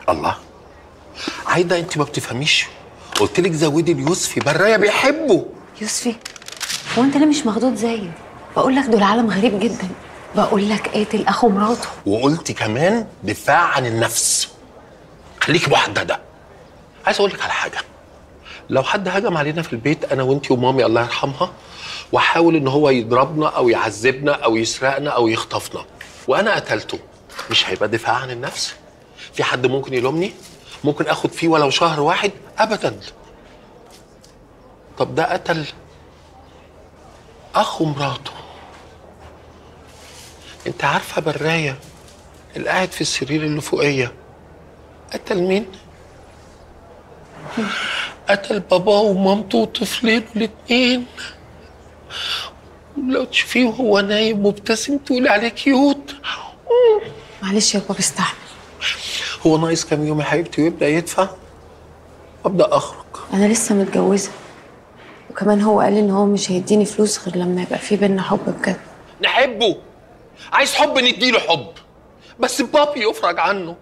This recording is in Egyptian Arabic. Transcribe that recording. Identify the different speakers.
Speaker 1: الله، عايدة انت ما بتفهميش. قلت لك زودي ليوسفي، برايه بيحبه.
Speaker 2: يوسفي؟ هو انت ليه مش مخضوض زيي؟ بقول لك دول عالم غريب جدا. بقول لك قاتل اخو مراته.
Speaker 1: وقلت كمان دفاع عن النفس. خليكي محددة. عايز اقول لك على حاجة، لو حد هجم علينا في البيت انا وانتي ومامي الله يرحمها، وحاول ان هو يضربنا او يعذبنا او يسرقنا او يخطفنا، وانا قتلته، مش هيبقى دفاع عن النفس؟ في حد ممكن يلومني؟ ممكن اخد فيه ولو شهر واحد؟ ابدا. طب ده قتل اخو مراته. انت عارفه برايه اللي قاعد في السرير اللي فوقيه قتل مين؟ قتل باباه ومامته وطفلين الاتنين. لو تشوفيه وهو نايم مبتسم تقولي عليه cute.
Speaker 2: معلش يا بابا استحمل.
Speaker 1: هو ناقص كام يوم يا حبيبتي ويبدا يدفع وابدا اخرج.
Speaker 2: انا لسه متجوزة، وكمان هو قال ان هو مش هيديني فلوس غير لما يبقى في بينا حب بجد.
Speaker 1: نحبه، عايز حب نديله حب، بس بابي يفرج عنه.